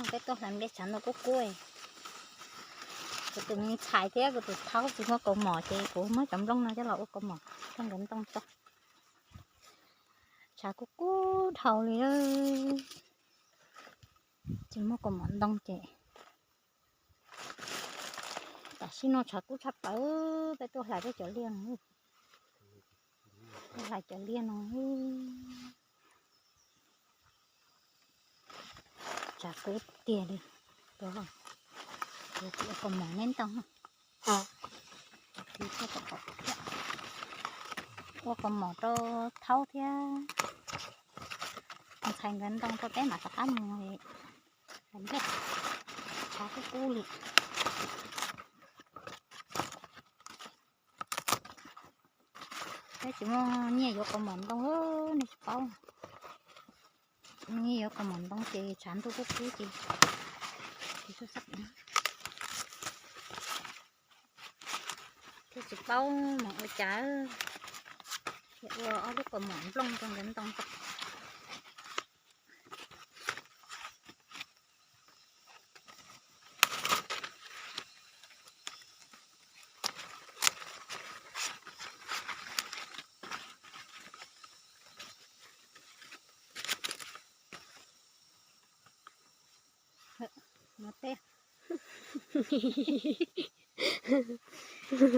Peb tuaj hlais nplej tshav ntuj kub kub. Kuv tus me ntxhais thiab kuv tus thaub tsis muaj kaus mom ces kuv muab cov nplooj no coj los ua kaus mom rau nkawd ntoo tso. Tshav kub kub dhau li, tsis muaj kaus mom ntoo ces tam sim no tshav kub tshaj plaws, peb tuaj hlais peb cov liaj no. Tuaj hlais cov liaj no. Tshav kub tiag li. Ua kaus mom neb ntoo. Ua kaus mom rau thaub thiab ntxhais nkawd ntoo rau peb mam rov qab mus. Tshav kub kub li. Peb tsis muaj nyiaj yuav kaus mom ntoo, nej tsis paub. Tsis muaj nyiaj yuav kaus mom ntoo ces tshav ntuj kub kub ces thiaj tsis paub mus ua cas, ua ob lub kaus mom nplooj rau nkawd ntoo.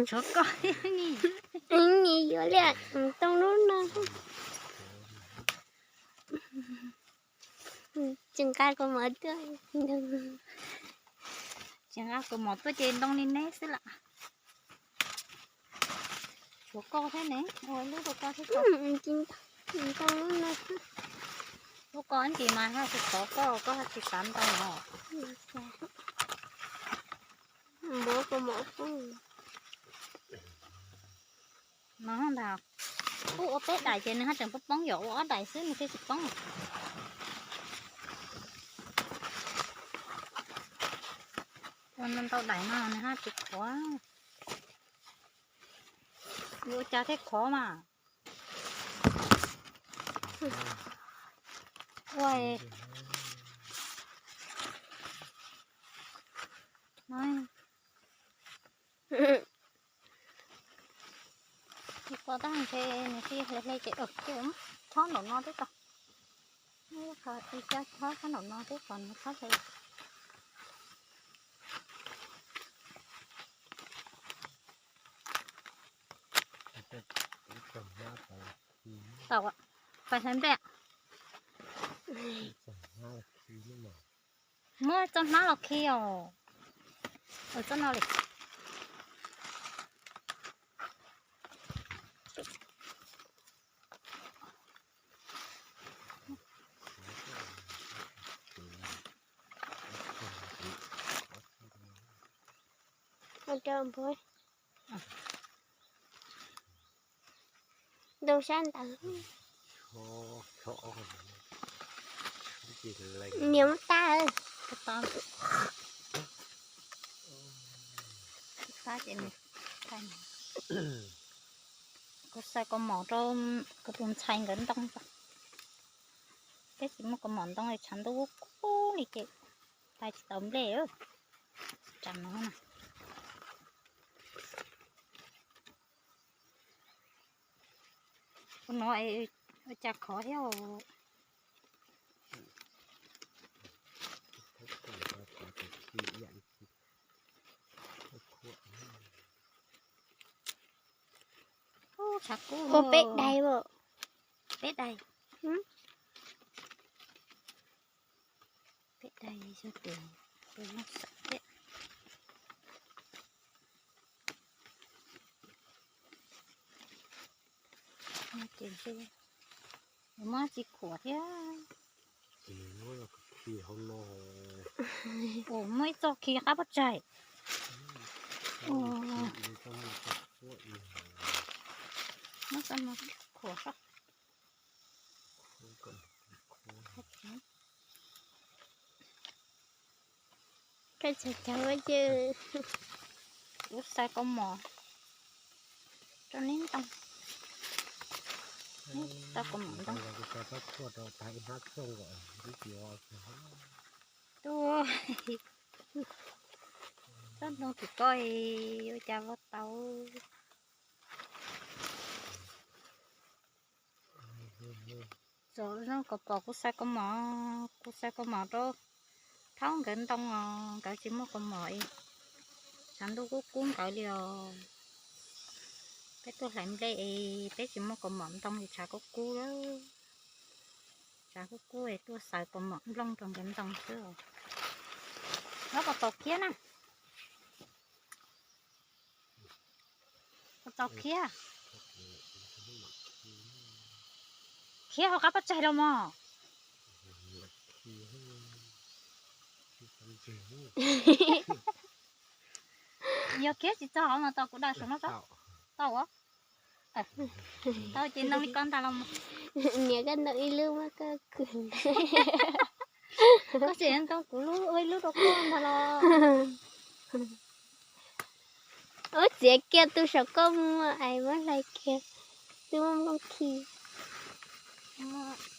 Tshuav koj, nyias yuav liaj ntoo lub no. Tsis nqa kaus mom tuaj. Tsis nqa kaus mom tuaj ces ntoo li neb xwb lam. Tshuav koj thiab ne, ua lub rau koj thiab. Ntoo lub no. Lub koj ntsis mas haj tsis xov koj, koj haj tsis xav ntoo os. Muab kaus mom poob. No ntag, kuj ua peb daim ces nws haj tseem poob poob, yog ua ob daim xwb nws thiaj tsis poob. Ua ntau ntau daim no nws haj tsis qhuav. Yuav ua cas thiaj qhuav mas. Ua no. Tsis pom tab ntshe nws tsis hle hle ces ces chob nraum no twb tau. Chob nraum no twb kom nws chob hle. Tau, pais hlais nplej. Muab txoj hnab los khi os. Txoj no li. Ntoo sab ntawd. Niam muab tab. Kuv xaws kaus mom rau kuv tus ntxhais nkawd ntoo. Peb tsis muaj kaus mom ntoo, tshav ntuj kub li ces hlais tsis tau nplej. Tsam no na. Ua no ua cas khov thiab. Ua peb daim, peb daim. Peb daim xyov tus, tus no xav thiab. Ces ntshe muab tsis khuam thiab. Ua muab ib txoj khi qab pob tsaig. Muab txoj no khuam soj. Koj tseem cov ces kuv xaws kaus mom rau neb ntoo. Tau kaus mom ntoo. Tuaj, tsob ntoo tim ko ua cas vau tau. Txom zoo kom pom kuv xaws kaus mom, kuv xaws kaus mom rau thaub nkawd ntoo os, nkawd tsis muaj kaus mom es tshav ntuj kub kub nkawd li os. Peb tuaj hlais nplej es peb tsis muaj kaus mom ntoo es tshav kub kub, tshav kub kub es tuaj xaws kaus mom nplooj rau nkawd ntoo xwb os. Nyob puas tau khiab na? Puas tau khiab? Khiab hauv qab pob tsaig los mog. Yog khiab tsis txog hauv no tau kuv daws saum no tau. Tau os. Tau ces ntoo li ko ntag los. Niam koj ntoo ib lub mas koj khwv ntag. Koj tseem ntoo kuv lub ua ib lub rau koj ntag los. Ub, txiav kiag tu saum koj mus, ais muab hlais kiag, twb muaj nplooj khi.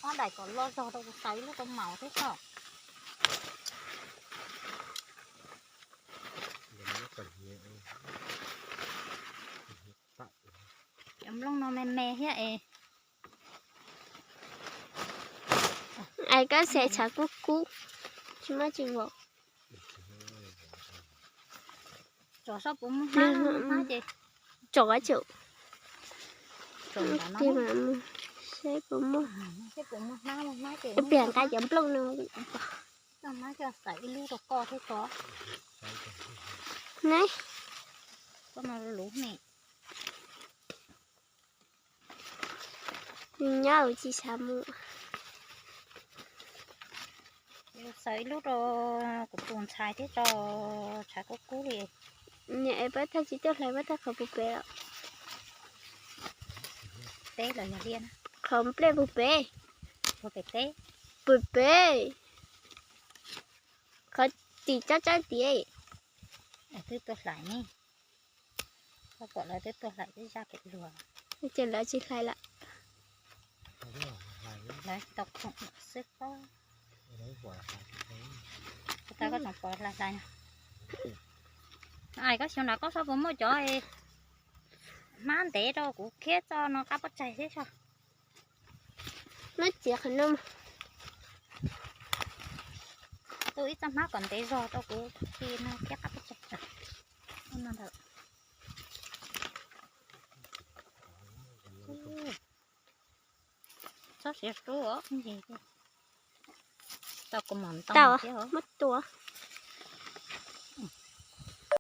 Ob daim kom loj zog rau kuv xaws ib lub rau maum thiab tso. Cov nplooj no me me thiab es. Ais koj xaws tshav kub kub, tsis muaj tsis vau. Tsom saib puas muaj hnab, muaj hnab ces tsom, tsom ntawm no, saib puas muaj, saib puas muaj hnab, muaj hnab ces ib pliag nqa cov nplooj no. Coj hnab coj xaws ib lub rau koj thiab tso. Neb, koj no luv ne. Nyob tsis xav mus. Xaws ib lub rau kuv tus ntxhais thiab tso, tshav kub kub li. Niam es pab thaj tsis tuaj hlais pab thaj qhov puas pem os? Teb los yog liaj na? Qhov nplej puas pem? Puas pem teb? Puas pem? Qhov tim tsab tsab tiav. Twb tuaj hlais ne. Koj pom lawv twb tuaj hlais ib zaj pem luag. Ces lawv tsis hlais lawm. Lawv tau khoom xwb pob. Tau koj tsoom pov hlais hlais. Ais koj xyov nrad koj sab puas muaj cov hmab ntev rau kuv khiab txoj no qab pob tsaig thiab tso. Muab txiav qhov no. Tu ib txoj hmab kom ntev zog rau kuv khi no khiab qab pob tsaig. Txhob siav rub os, tau kuv mom ntoo thiab os. Muab tua.